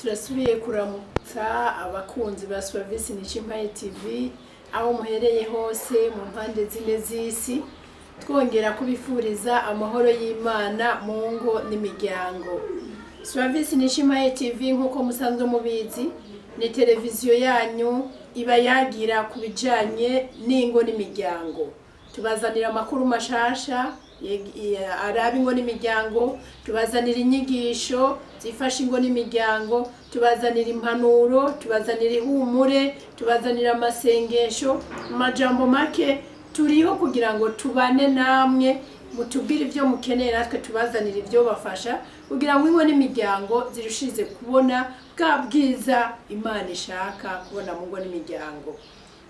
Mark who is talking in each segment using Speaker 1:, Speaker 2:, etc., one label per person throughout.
Speaker 1: Turasubiye kuramutsa abakunzi ba Suwavisi Nishimpaye TV aho muhereye hose mu mpande zine z'isi, twongera kubifuriza amahoro y'Imana mu ngo n'imiryango. Suwavisi Nishimpaye TV, nk'uko musanzwe mubizi, ni televiziyo yanyu iba yagira ku bijanye n'ingo n'imiryango. Tubazanira amakuru mashasha araba ingo n'imiryango, tubazanira inyigisho zifasha ingo n'imiryango, tubazanira impanuro, tubazanira ihumure, tubazanira amasengesho. Mu majambo make, turiho kugira ngo tubane namwe, mutubwire ibyo mukeneye, natwe tubazanira ibyo bafasha kugira ngo ingo n'imiryango zirushize kubona bwa bwiza Imana ishaka kubona mu ngo n'imiryango.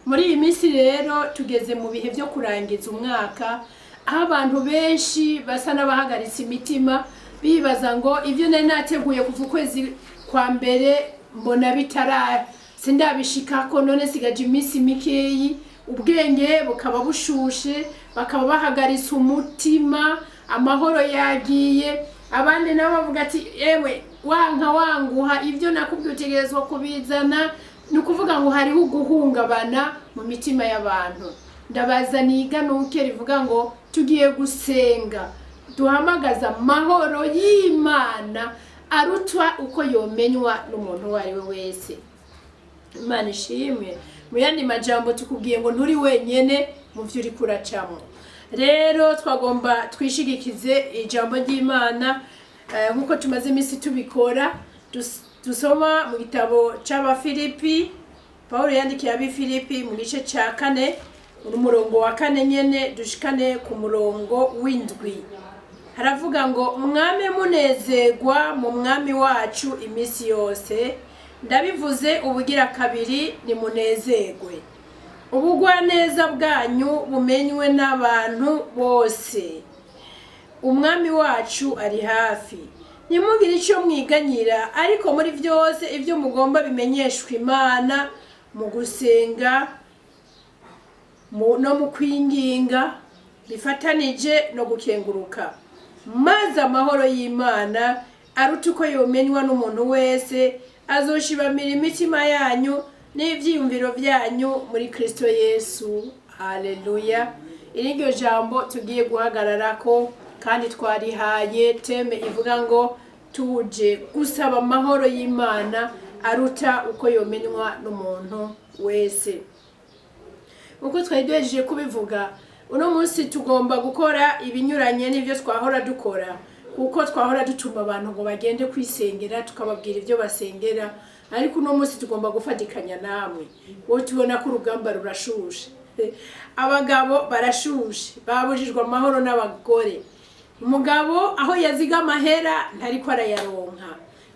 Speaker 1: Muri iyi minsi rero tugeze mu bihe byo kurangiza umwaka, aho abantu benshi basa n'abahagaritse imitima, bibaza ngo ibyo nari nateguye kuva ukwezi kwa mbere mbona bitara, sindabishikako, none sigaje iminsi mikeyi. Ubwenge bukaba bushushe, bakaba bahagaritse umutima, amahoro yagiye. Abandi nabo bavuga ati: "Ewe, wanka wanguha, ibyo nakubwiye utegerezwa kubizana." Ni ukuvuga ngo hariho uguhungabana mu mitima y'abantu. Ndabazaniye iganuke rivuga ngo tugiye gusenga, duhamagaza amahoro y'Imana arutwa uko yomenywa n'umuntu uwo ari we wese. Imana ishimwe. Mu yandi majambo, tukubwiye ngo nturi wenyene mu byo uri kuracamo. Rero twagomba twishigikize ijambo ry'Imana, nk'uko tumaze iminsi tubikora. Dusoma mu gitabo c'Abafilipi, Pawulo yandikiye Abifilipi, mu gice ca kane, umurongo wa kane nyene dushikane ku murongo w'indwi. Haravuga ngo: "Mwame munezerwa mu Mwami wacu iminsi yose. Ndabivuze ubugira kabiri, nimunezerwe. Ubugwaneza bwanyu bumenywe n'abantu bose. Umwami wacu ari hafi. Ntimugire icyo mwiganyira, ariko muri byose ibyo mugomba bimenyeshwa Imana mu gusenga no mu kwinginga bifatanije no gukenguruka, maze amahoro y'Imana aruta uko yomenywa n'umuntu wese azoshibamira imitima yanyu n'ivyiyumviro byanyu muri Kristo Yesu." Haleluya! Iri ryo jambo tugiye guhagararako, kandi twarihaye thème ivuga ngo tuje gusaba amahoro y'Imana aruta uko yomenywa n'umuntu wese. Uko twari duhejeje kubivuga, uno munsi tugomba gukora ibinyuranye n'ibyo twahora dukora, kuko twahora dutuma abantu ngo bagende kwisengera, tukababwira ibyo basengera, ariko uno munsi tugomba gufatikanya namwe. Wowe tubona ko urugamba rurashushe, abagabo barashushe, babujijwe amahoro n'abagore. Umugabo aho yaziga amahera ntariko arayaronka,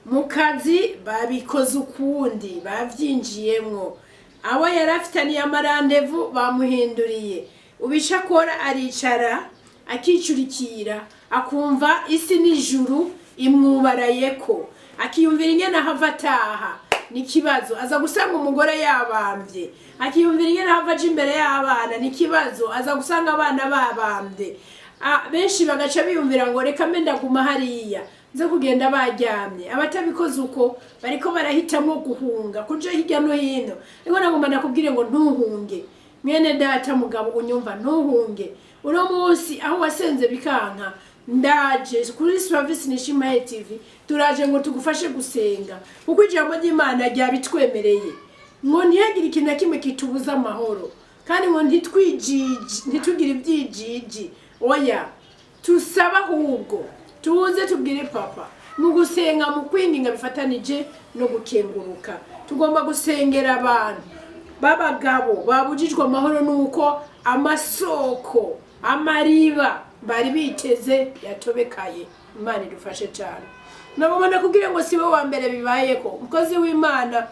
Speaker 1: mu kazi babikoze ukundi, bavyinjiyemwo, abo yari afitaniye ama rendez-vous bamuhinduriye. Ubica akora, aricara akicurikira, akumva isi n'ijuru imwubarayeko, akiyumvira ingene ahava ataha n'ikibazo, aza gusanga umugore yabambye, akiyumvira ingene ahava aja imbere y'abana n'ikibazo, aza gusanga abana babambye. Benshi bagaca biyumvira ngo reka mbe ndaguma hariya nze kugenda baryamye. Abatabikoze uko bariko barahitamwo guhunga, kuja hirya no hino. Ariko nagomba nakubwire ngo ntuhunge, mwene data, mugabo unyumva, ntuhunge. Uno munsi aho wasenze bikanka, ndaje kuri Service Nishimaye TV, turaje ngo tugufashe gusenga, kuko ijambo ry'Imana ryabitwemereye ngo ntihagire ikintu na kimwe kitubuza amahoro, kandi ngo ntitwijiji, ntitugire ibyijiji. Oya, tusaba ahubwo tuze tubwire Papa mu gusenga, mu kwinginga bifatanije no gukenguruka. Tugomba gusengera abantu b'abagabo babujijwe amahoro nuko amasoko, amariba bari biteze yatobekaye. Imana idufashe cyane. Nabona kugira ngo si we wa mbere bibayeko. Umukozi w'Imana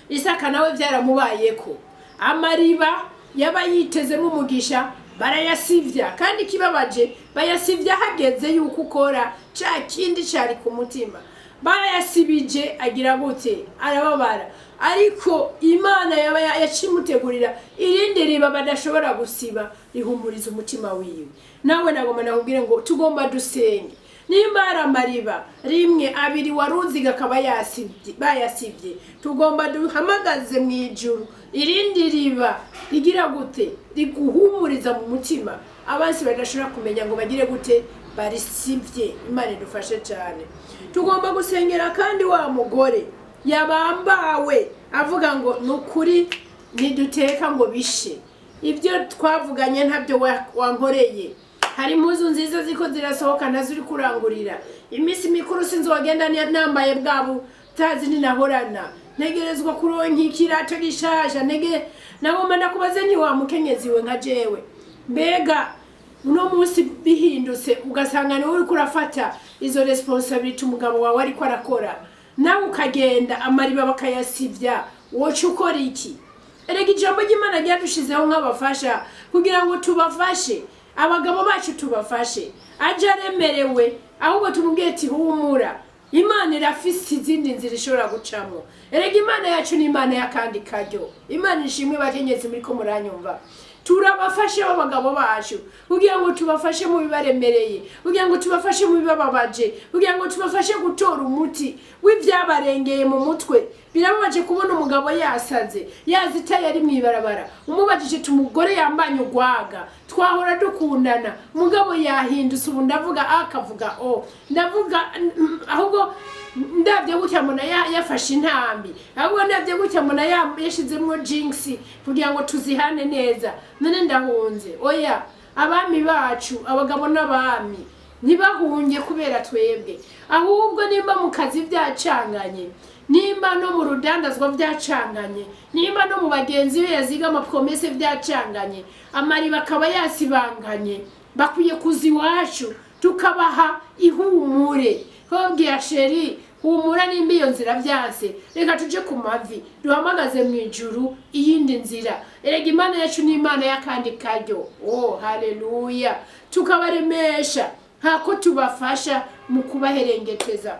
Speaker 1: Isaka nawe byaramubayeko, amariba yaba yitezemo umugisha barayasivya, kandi ikibabaje bayasivya hageze yuko ukora ca kindi cari ku mutima. Barayasibije, agira gute? Arababara. Ariko Imana yaba yacimutegurira irindi riba badashobora gusiba, rihumuriza umutima wiwe. Nawe nagomba nakubwire ngo tugomba dusenge. Nimba hari amariba rimwe, abiri waruziga akaba yasibye, bayasibye, tugomba duhamagaze mu ijuru irindi riba rigira gute? Riguhumuriza mu mutima, abansi badashobora kumenya ngo bagire gute? Barisibye. Imana idufashe cyane. Tugomba gusengera kandi wa mugore yabambawe avuga ngo: "Ni ukuri ntiduteka ngo bishe, ibyo twavuganye ntabyo wankoreye. Hari impuzu nziza ziko zirasohoka, nazo uri kurangurira iminsi mikuru, sinzi wagenda nambaye bwa butazi ninahorana, ntegerezwa kuronka ikirato gishasha." Ntege nagomba ndakubaze, nti wa mukenyezi we nka jewe, mbega uno munsi bihindutse ugasanga niwe uriko urafata izo responsabilité umugabo wawe ariko arakora, nawe ukagenda amariba bakayasivya, woca ukora iki? Erega ijambo ry'Imana ryadushizeho nk'abafasha kugira ngo tubafashe abagabo bacu, tubafashe aje aremerewe, ahubwo tumubwiye ati: "Humura, Imana irafise izindi nzira ishobora gucamo." Erega Imana yacu ni Imana y'akandi karyo. Imana ishimwe. Bakenyezi muriko muranyumva, turabafashe b'abagabo bacu kugira ngo tubafashe mu bibaremereye, kugira ngo tubafashe mu bibababaje, kugira ngo tubafashe gutora umuti w'ibyabarengeye mu mutwe. Birababaje kubona umugabo yasaze, yazitaye, ari mw'ibarabara. Umubajije ati: "Umugore yambanye urwaga, twahora dukundana, umugabo yahindutse, ubu ndavuga A akavuga O, ndavuga ahubwo ndabye gutya mbona yafashe intambi, ahubwo ndabye gutya mbona yashizemwo jinx kugira ngo tuzihane neza, none ndahunze." Oya, abami bacu, abagabo n'abami, ntibahunge kubera twebwe. Ahubwo nimba mu kazi byacanganye, nimba no mu rudandazwa byacanganye, nimba no mu bagenzi be yaziga ama promesses byacanganye, amariba akaba yasibanganye, bakwiye kuza iwacu tukabaha ihumure. Babwira: "Chéri, humura, nimba iyo nzira byanse, reka tuje ku mavi duhamagaze mu ijuru iyindi nzira. Erega Imana yacu ni Imana y'akandi karyo." Oh, haleluya! Tukabaremesha ntako tubafasha mu kubaherengeteza.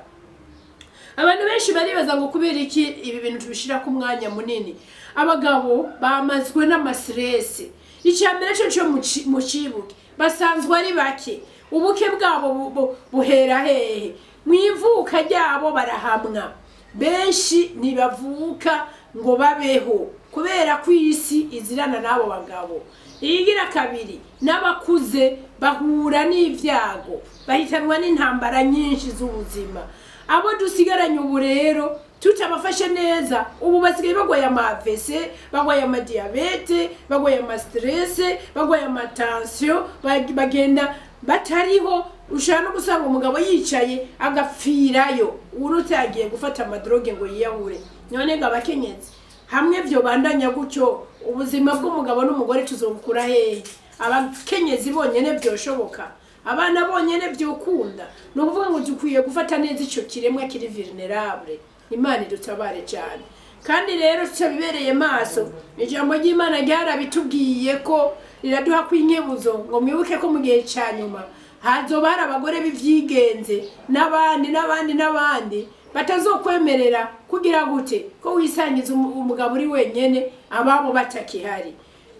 Speaker 1: Abantu benshi baribaza ngo kubera iki ibi bintu tubishyira ku mwanya munini? Abagabo bamazwe n'ama stress. Icya mbere cyo cyo mu cibuke, basanzwe ari bake. Ubuke bwabo buhera hehe? Mu ivuka ryabo barahamwa. Benshi ntibavuka ngo babeho kubera ko isi izirana n'abo bagabo. Iyigira kabiri, n'abakuze bahura n'ibyago, bahitanwa n'intambara nyinshi z'ubuzima. Abo dusigaranye ubu rero tutabafashe neza, ubu basigaye bagwaye ama AVC, bagwaye ama diabète, bagwaye ama stress, bagwaye ama tension, bagenda batariho. Ushobora no gusanga umugabo yicaye agapfirayo, uruta yagiye gufata ama drogues ngo yiyahure. None ngo abakenyezi hamwe vyobandanya gutyo, ubuzima bw'umugabo n'umugore tuzobukura hehe? Abakenyezi bonyene vyoshoboka? Abana bonyene vyokunda? Ni ukuvuga ngo dukwiye gufata neza ico kiremwa kiri vulnérable. Imana idutabare cyane. Kandi rero tutabibereye maso, ijambo ry'Imana ryarabitubwiye ko riraduha kwinkebuzo ngo: "Mwibuke ko mu gihe cya nyuma hazoba hari abagore b'ivyigenze n'abandi n'abandi n'abandi batazokwemerera kugira gute ko wisangiza umugabo uri wenyene, ababo batakihari."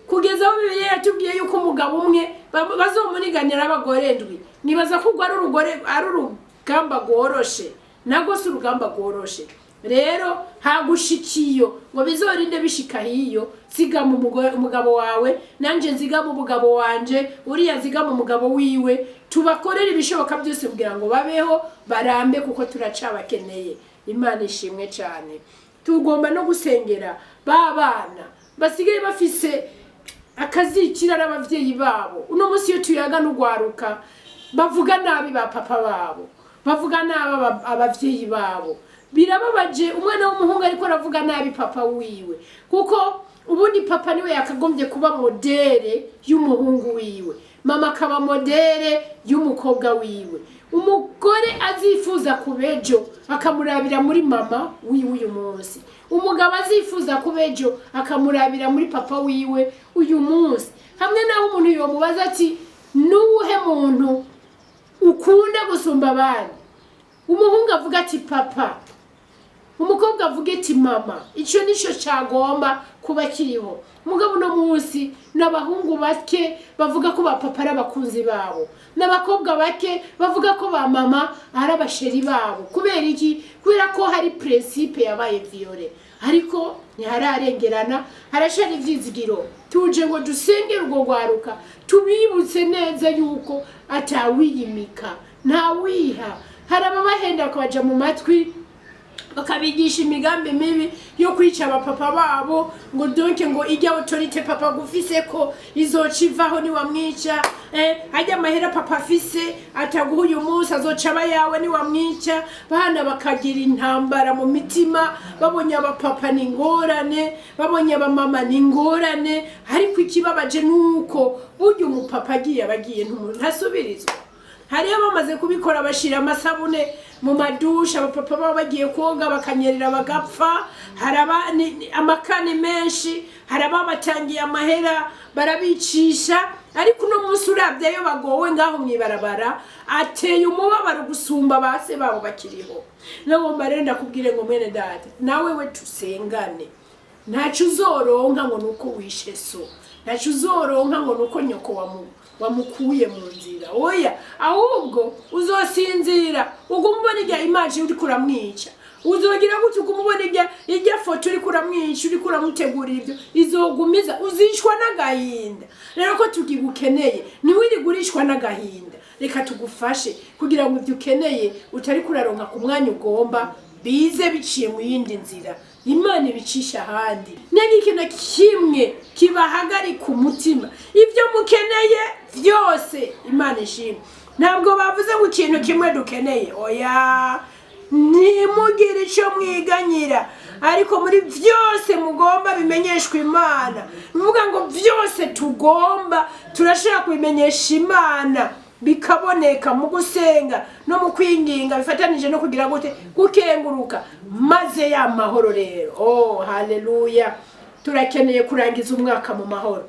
Speaker 1: Kugeza aho Bibiliya yatubwiye yuko umugabo umwe bazomuniganira abagore ndwi. Nibaza ko urwo ari urugore, ari urugamba rworoshe. Nabwo si urugamba rworoshe. Rero hagushikiyo ngo bizorinde bishika hiyo, zigama umugabo wawe, nanje nzigama umugabo wanje, uriya nzigama umugabo wiwe, tubakorere ibishoboka byose kugira ngo babeho, barambe, kuko turacabakeneye. Imana ishimwe cyane. Tugomba no gusengera ba bana basigaye bafise akazikira n'abavyeyi babo. Uno munsi iyo tuyaga n'ugwaruka, bavuga nabi ba papa babo, bavuga nabi abavyeyi babo. Birababaje, umwana w'umuhungu ariko aravuga nabi papa wiwe, kuko ubundi papa niwe yakagombye kuba modèle y'umuhungu wiwe, mama akaba modèle y'umukobwa wiwe. Umugore azifuza kuba ejo akamurabira muri mama wiwe uyu munsi, umugabo azifuza kuba ejo akamurabira muri papa wiwe uyu munsi. Hamwe naho umuntu yomubaza ati: "Nuwuhe muntu ukunda gusumba abandi?" Umuhungu avuga ati: "Papa." Umukobwa. Umukobwa avuga ati mama, icyo nicyo cyagomba kuba kiriho. Mugabo uno munsi n'abahungu bake bavuga ko ba papa ari abakunzi babo, n'abakobwa bake bavuga ko ba mama ari aba chéri babo. Kubera iki? Kubera ko hari principe yabaye violée. Ariko ntihararengerana, harashara ivyizigiro. Tuje ngo dusenge urwo rwaruka, tubibutse neza yuko atawiyimika, ntawiha. Hari ababahenda bakabaja mu matwi, bakabigisha imigambi mibi yo kwica abapapa babo, ngo donc ngo ijya autorité papa gufise ko izoca ivaho niwamwica, ajya amahera papa afise ataguha uyu munsi azoca aba yawe niwamwica. Bana bakagira intambara mu mitima, babonye abapapa ni ingorane, babonye abamama ni ingorane. Ariko ikibabaje ni uko burya umupapa agiye aba agiye, ntasubirizwa. Hariyo bamaze kubikora, bashira amasabune mu madushe, abapapa baba bagiye koga bakanyerera bagapfa. Hari amakani menshi, hari ababatangiye amahera barabicisha. Ariko uno munsi urabye ayo bagowe ngaho mw'ibarabara, ateye umubabaro gusumba base babo bakiriho. Nagomba rero ndakubwire ngo mwene data, nawe we tusengane. Ntacyo uzoronka ngo nuko wishe so, ntacyo uzoronka ngo nuko nyoko wamukuye mu nzira. Oya, ahubwo uzosinzira uguma ubona ijya image uriko uramwica. Uzogira gutya uguma ubona ijya foto uriko uramwica, uriko uramutegurira ibyo, izogumiza uzicwa n'agahinda. Rero ko tukigukeneye, ntiwirigurishwa n'agahinda. Reka tugufashe kugira ngo ibyo ukeneye utari kuraronka ku mwanya ugomba bize biciye mu yindi nzira, Imana ibicisha ahandi. Nega ikintu kimwe kibahagarika umutima, ibyo mukeneye byose Imana ishimwe. Ntabwo bavuze ngo ikintu kimwe dukeneye, oya. Ntimugire icyo mwiganyira, ariko muri byose mugomba bimenyeshwa Imana. Bivuga ngo byose tugomba turashobora kubimenyesha Imana, bikaboneka mu gusenga no mu kwinginga bifatanije no kugira gute? Gukenguruka. Maze ya mahoro rero, oh haleluya! Turakeneye kurangiza umwaka mu mahoro.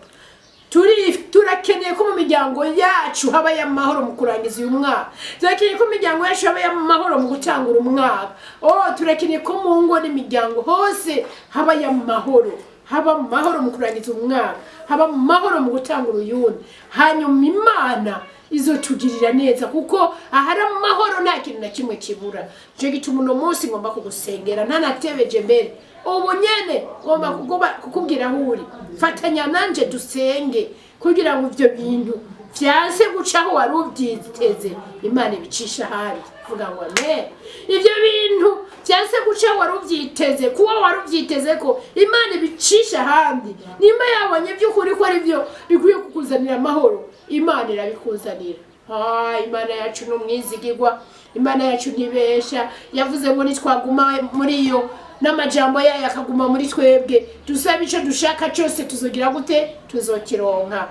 Speaker 1: Turakeneye ko mu miryango yacu habayo amahoro mu kurangiza uyu mwaka. Turakeneye ko mu miryango yacu habayo amahoro mu gutangura umwaka. Oh, turakeneye ko mu ngo n'imiryango hose habayo amahoro, haba mu mahoro mu kurangiza umwaka, haba mu mahoro mu gutangura uyundi. Hanyuma Imana izotugirira neza, kuko ahari amahoro nta kintu na kimwe kibura. Nicyo gituma uno munsi ngomba kugusengera ntanatebeje mbere. Ubu nyene ngomba kukubwira aho uri, fatanya nanje dusenge kugira ngo ivyo bintu vyanse gucaho wari uvyiteze, Imana ibicisha ahandi. Vuga ngo amen. Ivyo bintu vyanse gucaho wari uvyiteze, kuba wari uvyiteze ko Imana ibicisha ahandi. Nimba yabonye by'ukuri ko ari byo bikwiye kukuzanira amahoro, Imana irabikuzanira. Ah, Imana yacu ni umwizigirwa, Imana yacu ntibesha. Yavuze ngo nitwaguma muri yo n'amajambo yayo akaguma muri twebwe, dusaba ico dushaka cyose tuzogira gute? Tuzokironka.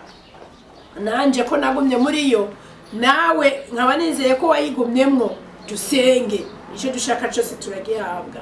Speaker 1: Nanje ko nagumye muri yo, nawe nkaba nizeye ko wayigumyemwo, dusenge, icyo dushaka cyose turagihabwa.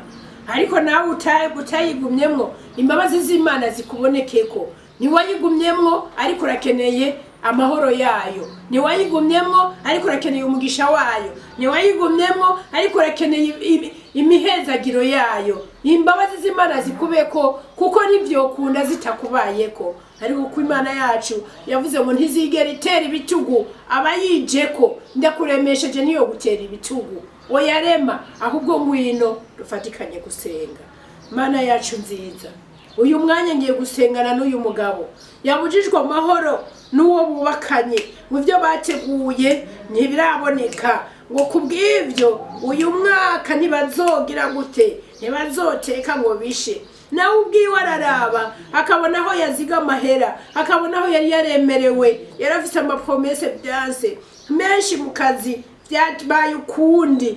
Speaker 1: Ariko nawe utayigumyemwo, imbabazi z'Imana zikubonekeko. Ntiwayigumyemwo ariko urakeneye amahoro yayo, ntiwayigumyemwo ariko urakeneye umugisha wayo, ntiwayigumyemwo ariko urakeneye imihezagiro yayo, imbabazi z'Imana zikubeko, kuko ntibyokunda zitakubayeko. Ariko kuko Imana yacu yavuze ngo ntizigera itera ibitugu abayijeko, ndakuremesheje, niyo gutera ibitugu oyarema. Ahubwo ngwino dufatikanye gusenga. Mana yacu nziza, uyu mwanya ngiye gusengana n'uyu mugabo yabujijwe amahoro n'uwo bubakanye, mu byo bateguye ntibiraboneka, ngo kubw'ibyo uyu mwaka ntibazogira gute? Ntibazoteka ngo bishe. Nawe ubwiwe araraba akabona aho yaziga amahera, akabona aho yari yaremerewe, yari afise ama promesses byanse menshi mu kazi, byabaye ukundi.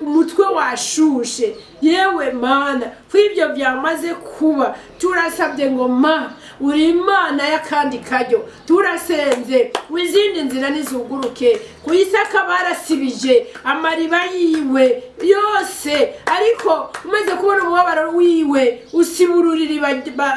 Speaker 1: Umutwe washushe. Yewe Mana, ko ibyo byamaze kuba, turasabye ngo ma uri Imana y'akandi karyo. Turasenze ngo izindi nzira nizuguruke. Ku Isaka barasibije amariba yiwe yose, ariko umaze kubona umubabaro wiwe usiburura iriba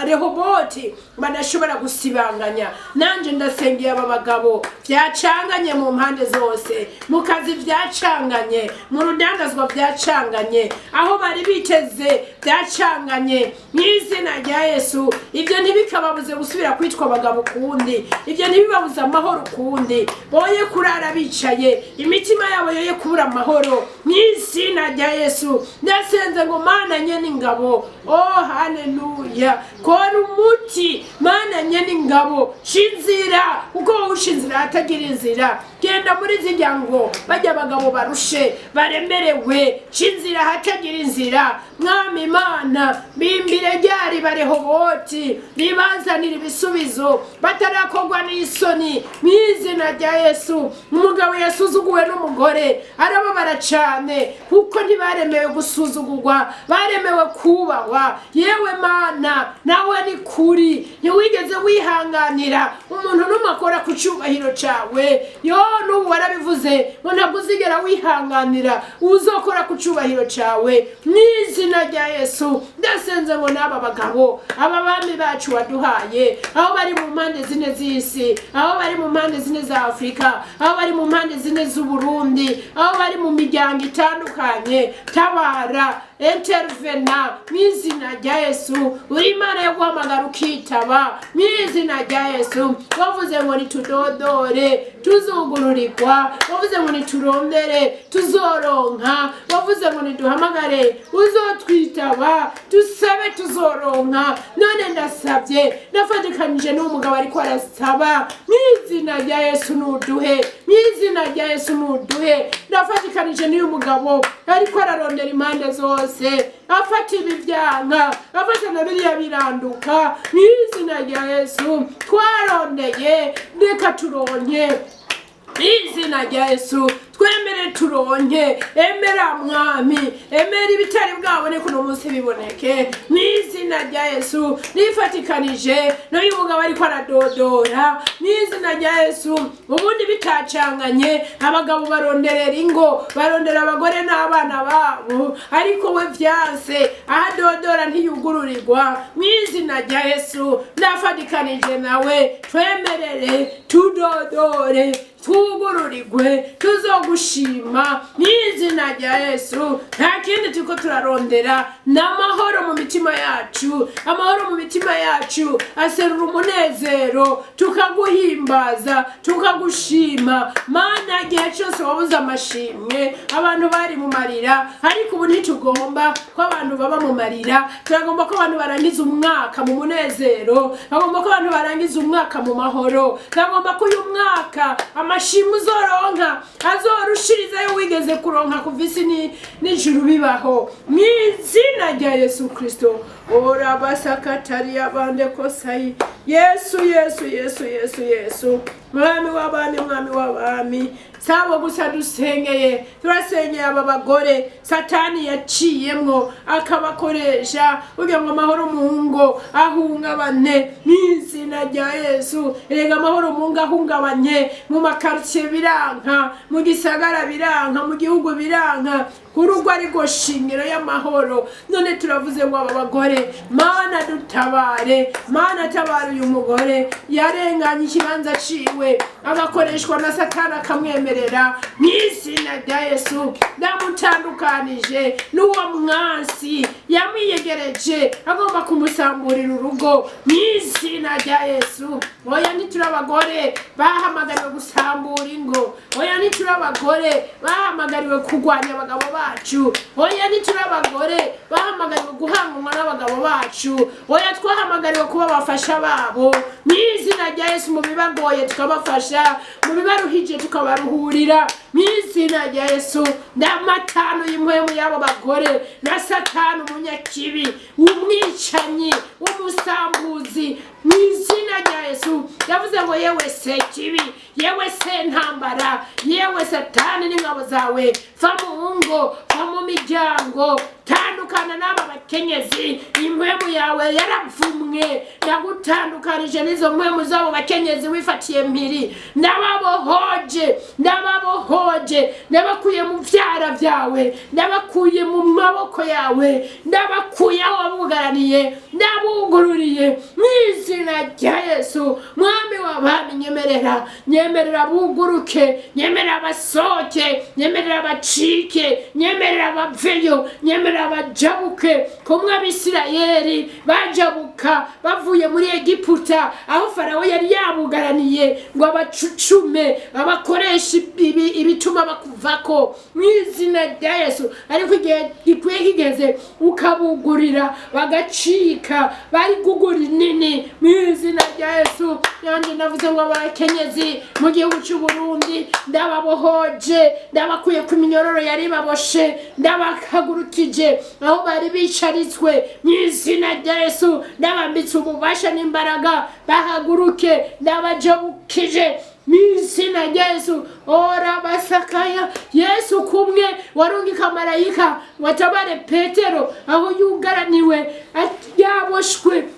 Speaker 1: Rehoboti badashobora gusibanganya. Nanje ndasengeye aba bagabo byacanganye mu mpande zose, mu kazi. kazi byacanganye, mu rudandazwa byacanganye, aho bari biteze byacanganye. Mu izina rya Yesu, ibyo ntibikababuze gusubira kwitwa abagabo ukundi, ibyo ntibibabuze amahoro ukundi. Boye kurara bicaye, imitima yabo yoye kubura amahoro. Mu izina rya Yesu ndasenze ngo Mana nyene ingabo, oh haleluya, kora umuti. Mana nyene ingabo, shinzira, kuko wowe ushinzira ahatagira inzira. Genda muri zirya ngo bajya abagabo barushe baremerewe, shinzira ahatagira inzira. Mwami Imana, bimbire ryari Barehoboti, ribazanira ibisubizo batarakorwa n'isoni. Mu izina rya Yesu, umugabo yasuzuguwe n'umugore arababara cyane, kuko ntibaremewe gusuzugurwa, baremewe kubahwa. Yewe Mana, nawe ni kuri ntiwigeze wihanganira umuntu n'umwe akora ku cyubahiro cyawe. Yo n'ubu warabivuze ngo ntabwo uzigera wihanganira uzokora ku cyubahiro cyawe. Mu izina rya Yesu ndasenze ngo n'aba bagabo, aba bami bacu waduhaye, aho bari mu mpande zine z'isi, aho bari mu mpande zine za Afurika, aho bari mu mpande zine z'Uburundi, aho bari mu miryango itandukanye, tabara, intervena. Mu izina rya Yesu, uri Imana yo guhamagara ukitaba. Mu izina rya Yesu, wavuze ngo nitudodore tuzugururirwa, wavuze ngo niturondere tuzoronka, wavuze ngo niduhamagare uzotwitaba, dusabe tuzoronka. None ndasabye, ndafatikanije n'umugabo ariko arasaba. Mu izina rya Yesu nuduhe, mu izina rya Yesu nuduhe. Ndafatikanije n'uyu mugabo ariko ararondera impande zose, afata ibi byanka, afata na biriya biranduka. Mu izina rya Yesu, twarondeye, reka turonke. Mu izina rya Yesu, twemere turonke. Emera Mwami, emera ibitari bwaboneke uno munsi biboneke. Mu izina rya Yesu, nifatikanije n'uyu mugabo ariko aradodora. Mu izina rya Yesu, ubundi bitacanganye, abagabo baronderera ingo, barondera abagore n'abana babo, ariko we vyanse, aho adodora ntiyugururirwa. Mu izina rya Yesu, ndafatikanije nawe, twemerere tudodore twugururirwe, tuzogushima. Mu izina rya Yesu, nta kindi turiko turarondera, ni amahoro mu mitima yacu. Amahoro mu mitima yacu aserura umunezero, tukaguhimbaza, tukagushima. Mana, igihe cyose wabuze amashimwe, abantu bari mu marira, ariko ubu ntitugomba ko abantu baba mu marira. Turagomba ko abantu barangiza umwaka mu munezero, bagomba ko abantu barangiza umwaka mu mahoro. Turagomba ko uyu mwaka amashimwe uzoronka azorushirizayo wigeze kuronka kuva isi n'ijuru bibaho. Mu izina rya Yesu Kristo, orabasakatariya bande kosayi. Yesu, Yesu, Yesu, Yesu, Yesu, Mwami w'abami, Mwami w'abami. Sabo gusa dusengeye, turasengeye aba bagore Satani yaciyemwo akabakoresha kugira ngo amahoro mu ngo ahungabane. Mu izina rya Yesu, erega amahoro mu ngo ahungabanye, mu makaritsiye biranka, mu gisagara biranka, mu gihugu biranka. Urugo ariko shingiro y'amahoro. None turavuze ngo aba bagore, Mana dutabare, Mana tabara uyu mugore yarenganye ikibanza ciwe, agakoreshwa na Satani akamwemerera. Mu izina rya Yesu, ndamutandukanije n'uwo mwansi yamwiyegereje agomba kumusamburira urugo. Mu izina rya Yesu, oya, ntituri abagore bahamagariwe gusambura ingo, oya, ntituri abagore bahamagariwe kurwanya abagabo bacu, oya, ntituri abagore bahamagariwe guhanganwa n'abagabo bacu, oya, twahamagariwe kuba abafasha babo. Mu izina rya Yesu, mu bibagoye tukabafasha, mu bibaruhije tukabaruhurira. Mu izina rya Yesu, ndamatanu y'impwemu y'abo bagore na Satani umunyakibi, umwicanyi, umusambuzi. Mu izina rya Yesu, yavuze ngo yewe se kibi, yewe se ntambara, yewe Satani n'ingabo zawe, va mu ngo, va mu miryango, tandukana n'aba bakenyezi. Impwemu yawe yaravumwe, ndagutandukanije n'izo mpwemu z'abo bakenyezi wifatiye mpiri. Ndababohoje, ndababohoje, ndabakuye mu vyara vyawe, ndabakuye mu maboko yawe, ndabakuye aho wabugaraniye. Ndabugururiye mu izina rya Yesu. Mwami w'abami, nyemerera, nyemerera buguruke, nyemerera basohoke, nyemerera bacike, nyemerera baveyo, nyemerera bajabuke, kumwe Abisirayeli bajabuka bavuye muri Egiputa, aho Farawo yari yabugaraniye ngo abacucume, abakoresha ibituma bakuvako, mu izina rya Yesu. Ariko igihe gikwiye kigeze, ukabugurira bagacika, bari gugura nini, mu izina rya Yesu. Yanjye navuze ngo abakenyezi mu gihugu cy'u Burundi ndababohoje, ndabakuye ku minyororo yari baboshe, ndabahagurukije aho bari bicaritswe, mu izina rya Yesu. Ndabambitse ububasha n'imbaraga, bahaguruke, ndabajabukije mu izina rya Yesu. Ora basakaya Yesu, kumwe warungika marayika watabare Petero aho yugaraniwe, yaboshwe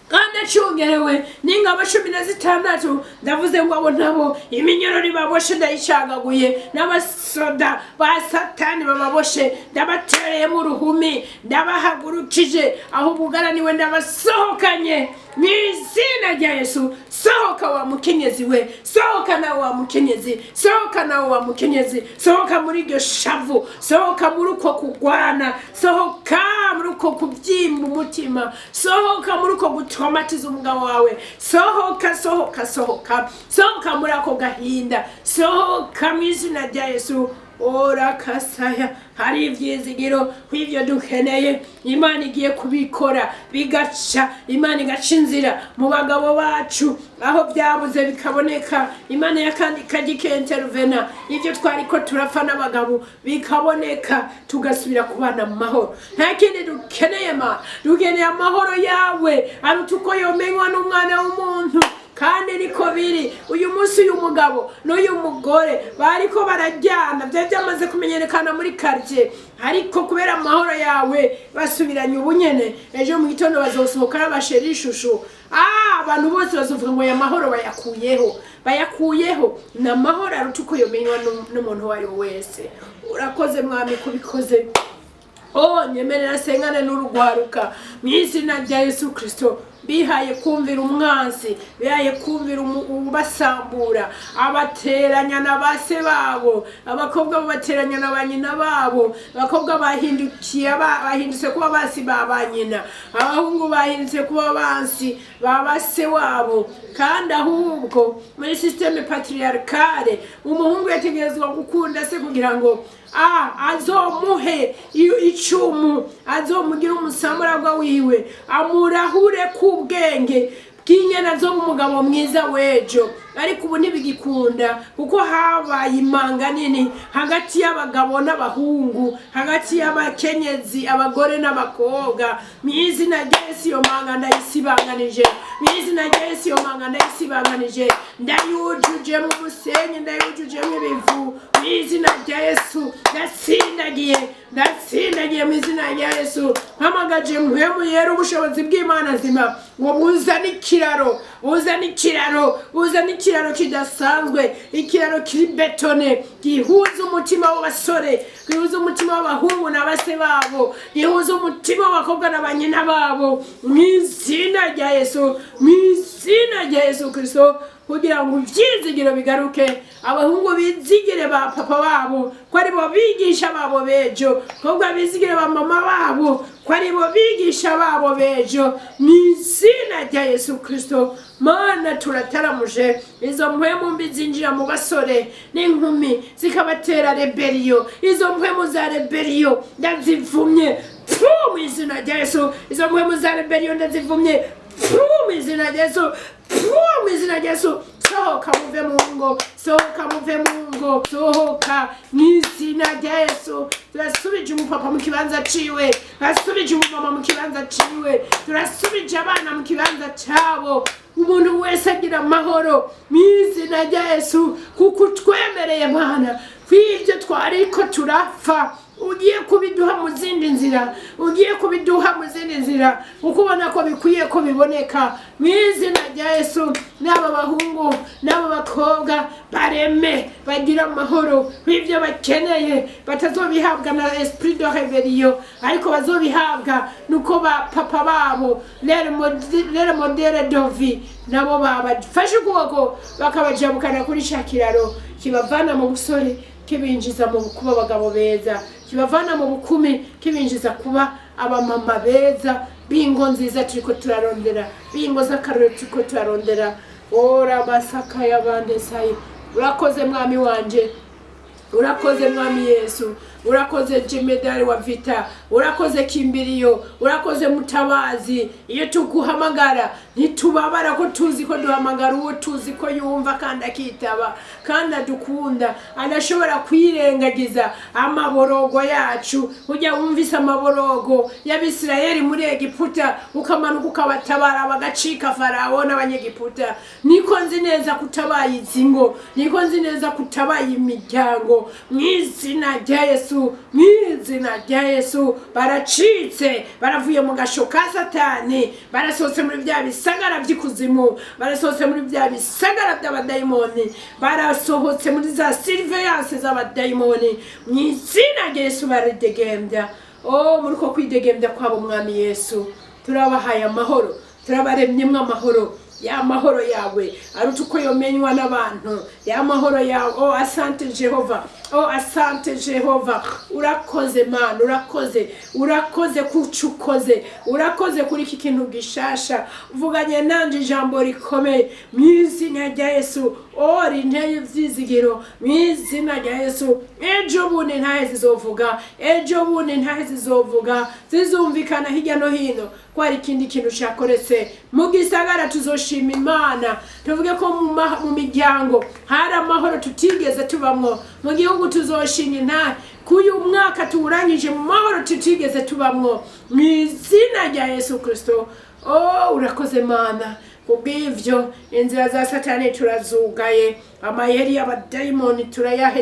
Speaker 1: kandi acungerewe n'ingabo 16, ndavuze ngo abo nabo iminyororo ibaboshe ndayicagaguye, n'abasoda ba Satani bababoshe ndabatereyemo uruhumi, ndabahagurukije aho bugaraniwe, ndabasohokanye mu izina rya Yesu. Sohoka wa mukenyezi we, sohoka nawe wa mukenyezi, sohoka nawe wa mukenyezi, sohoka muri iryo shavu, sohoka muri uko kugwana, sohoka muri uko kubyimba umutima, sohoka muri uko gutomatiza umugabo wawe, sohoka, sohoka, sohoka, sohoka muri ako gahinda, sohoka mu izina rya Yesu. Orakasaya, hari ivyizigiro kw'ivyo dukeneye, Imana igiye kubikora bigaca, Imana igaca inzira mu bagabo bacu aho byabuze bikaboneka, Imana yakandi ikajya ikentervena ivyo twariko turapfa n'abagabo bikaboneka, tugasubira kubana mu mahoro. Nta kindi dukeneye Mana, dukeneye amahoro yawe aruta uko yomenywa n'umwana w'umuntu. Kandi niko biri uyu munsi, uyu mugabo n'uyu mugore bariko barajyana, byari byamaze kumenyekana muri quartier, ariko kubera amahoro yawe basubiranye ubunyene. Ejo mu gitondo bazosohoka ari aba chéri chouchou. Abantu bose bazovuga ngo aya mahoro bayakuyeho, bayakuyeho. Ni amahoro aruta uko yomenywa n'umuntu uwo ari we wese. Urakoze Mwami kubikoze. Oh, nyemerera sengane n'urugwaruka mu izina rya Yesu Kristo. Bihaye kumvira umwansi, bihaye kumvira ubasambura, abateranya na base babo, abakobwa babateranya na ba nyina babo, abakobwa bahindukiye bahindutse kuba basi ba nyina, abahungu bahindutse kuba bansi ba base wabo. Kandi ahubwo muri système patriarcale umuhungu yategerezwa gukunda se kugira ngo azomuhe icumu, azomugire umusamuragwa wiwe, amurahure k'ubwenge bw'inyana zo umugabo mwiza w'ejo. Ariko ubu ntibigikunda, kuko habaye imanga nini hagati y'abagabo n'abahungu, hagati y'abakenyezi, abagore n'abakobwa. Mu izina rya Yesu, iyo manga ndayisibanganije. Mu izina rya Yesu, iyo manga ndayisibanganije, ndayujujemo umusenyi, ndayujujemo ibivu. Mu izina rya Yesu, ndatsindagiye, ndatsindagiye mu izina rya Yesu. Mpamagaje Mpwemu Yera, ubushobozi bw'Imana nzima, ngo buzane ikiraro, buzane ikiraro, buzane ikiraro kidasanzwe, ikiraro kiri bétonné, gihuza umutima w'abasore, gihuza umutima w'abahungu na base babo, gihuza umutima w'abakobwa na ba nyina babo, mu izina rya Yesu, mu izina rya Yesu Kristo, kugira ngo ibyizigiro bigaruke, abahungu bizigire ba papa babo ko aribo bigisha babo bejo, abakobwa bizigire ba mama babo ko aribo bigisha babo bejo, mu izina rya Yesu Kristo. Mana, turataramuje izo mpwemu mbi zinjira mu basore n'inkumi zikabatera rébellion. Izo mpwemu za rébellion ndazivumye, pfu, mu izina rya Yesu. Izo mpwemu za rébellion ndazivumye, pfu, mu izina rya Yesu, pfu, mu izina rya Yesu. Sohoka muve mu ngo, sohoka muve mu ngo, sohoka mu izina rya Yesu. Turasubije umupapa mu kibanza ciwe, turasubije umumama mu kibanza ciwe, turasubije abana mu kibanza cabo, umuntu wese agira amahoro mu izina rya Yesu, kuko utwemereye Mana kw'ibyo twariko turapfa. Ugiye kubiduha mu zindi nzira, ugiye kubiduha mu zindi nzira, kuko ubona ko bikwiye ko biboneka. Mu izina rya Yesu, n'aba bahungu n'aba bakobwa bareme bagira amahoro b'ibyo bakeneye, batazobihabwa na esprit de rébellion, ariko bazobihabwa nuko ba papa babo, leur modèle de vie, nabo babafashe ukuboko bakabajabukana kuri ca kiraro kibavana mu busore kibinjiza mu kuba abagabo beza, kibavana mu bukumi kibinjiza kuba abamama beza b'ingo nziza turiko turarondera, b'ingo z'akarorero turiko turarondera. Ora masaka y'abande sayi. Urakoze, Mwami wanje, urakoze Mwami Yesu, urakoze jemedari wa vita, urakoze kimbilio, urakoze mutabazi. Iyo tuguhamagara ntitubabara, ko tuzi ko duhamagara uwo tuzi ko yumva kandi akitaba kandi adukunda, adashobora kwirengagiza amaborogo yacu. Ujya wumvise amaborogo y'Abisirayeli muri Egiputa, ukamanuka ukabatabara bagacika Farawo n'Abanyegiputa. Niko nzi neza kutabaye izi ngo, niko nzi neza kutabaye imiryango. Mu izina rya Yesu, mu izina rya Yesu, baracitse, baravuye mu gasho ka Satani, barasohotse muri bya bisagara by'ikuzimu, barasohotse muri bya bisagara by'abadayimoni, barasohotse muri za surveillance z'abadayimoni. Mu izina rya Yesu baridegembya. Oh, muri uko kwidegembya kwabo, Mwami Yesu, turabahaye amahoro, turabaremyemwo amahoro ya mahoro yawe aruta uko yomenywa n'abantu, ya mahoro yawe. Oh, asante Jehova, oh, asante Jehova. Urakoze Mana, urakoze, urakoze kuco ukoze, urakoze kuri iki kintu gishasha uvuganye nanje, ijambo rikomeye. Mu izina rya Yesu, oh, rinteye ivyizigiro. Mu izina rya Yesu, ejo bundi ntahe zizovuga, ejo bundi ntahe zizovuga, zizumvikana hirya no hino ko hari ikindi kintu cyakoretse mu gisagara. Tuzoshima Imana, tuvuge ko mu miryango hari amahoro tutigeze tubamwo, mu gihugu tuzoshinga intahe k'uyu mwaka tuwurangije mu mahoro tutigeze tubamwo, mu izina rya Yesu Kirisito. Oh, urakoze Mana. Kubw'ivyo inzira za Satani turazugaye, amayeri y'abadayimoni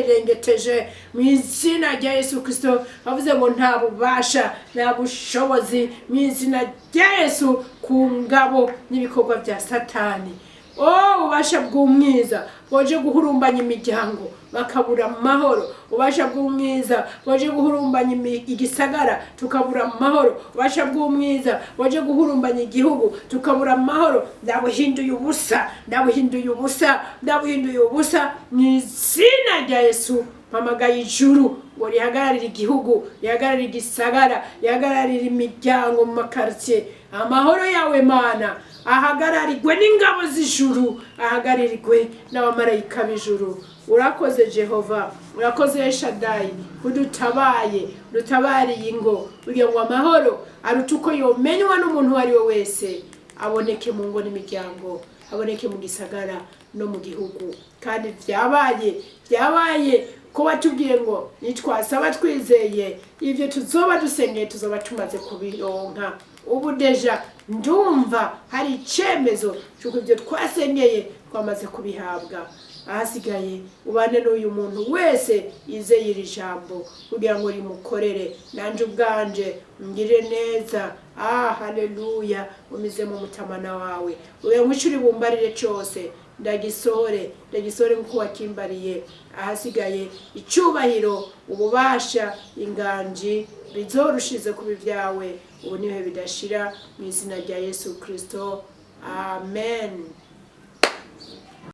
Speaker 1: turayaherengeteje mu izina rya Yesu Kirisito. Bavuze ngo nta bubasha, nta bushobozi mu izina rya Yesu ku ngabo n'ibikorwa bya Satani. Oh, ububasha bw'umwiza boje guhurumbanya imiryango bakabura amahoro, ububasha bw'umwiza boje guhurumbanya igisagara tukabura amahoro, ububasha bw'umwiza boje guhurumbanya igihugu tukabura amahoro, ndabuhinduye ubusa, ndabuhinduye ubusa, ndabuhinduye ubusa mu izina rya Yesu. Mpamagaye ijuru ngo rihagararire igihugu, rihagararire igisagara, rihagararire imiryango mu makaritsiye. Amahoro yawe Mana ahagararirwe n'ingabo z'ijuru, ahagararirwe n'abamarayika b'ijuru. Urakoze Jehova, urakoze Eshadayi, udutabaye, udutabariye ingo kugira ngo amahoro aruta uko yomenywa n'umuntu uwo ari we wese aboneke mu ngo n'imiryango, aboneke mu gisagara no mu gihugu. Kandi byabaye, byabaye, ko watubwiye ngo nitwasaba twizeye, ibyo tuzoba dusengeye tuzoba tumaze kubironka. Ubu déjà ndumva hari icyemezo cy'uko ibyo twasengeye twamaze kubihabwa. Ahasigaye ubane n'uyu muntu wese yizeye iri jambo kugira ngo rimukorere, nanjye ubwanje ngire neza. Ah, haleluya! Umize mu mutamana wawe, uyu ngo uri bumbarire cyose ndagisohore, ndagisohore nk'uko wakimbariye. Ahasigaye icyubahiro, ububasha, inganji bizorushize kuba ibyawe ubu nihe bidashira, mu izina rya Yesu Kirisito, amen.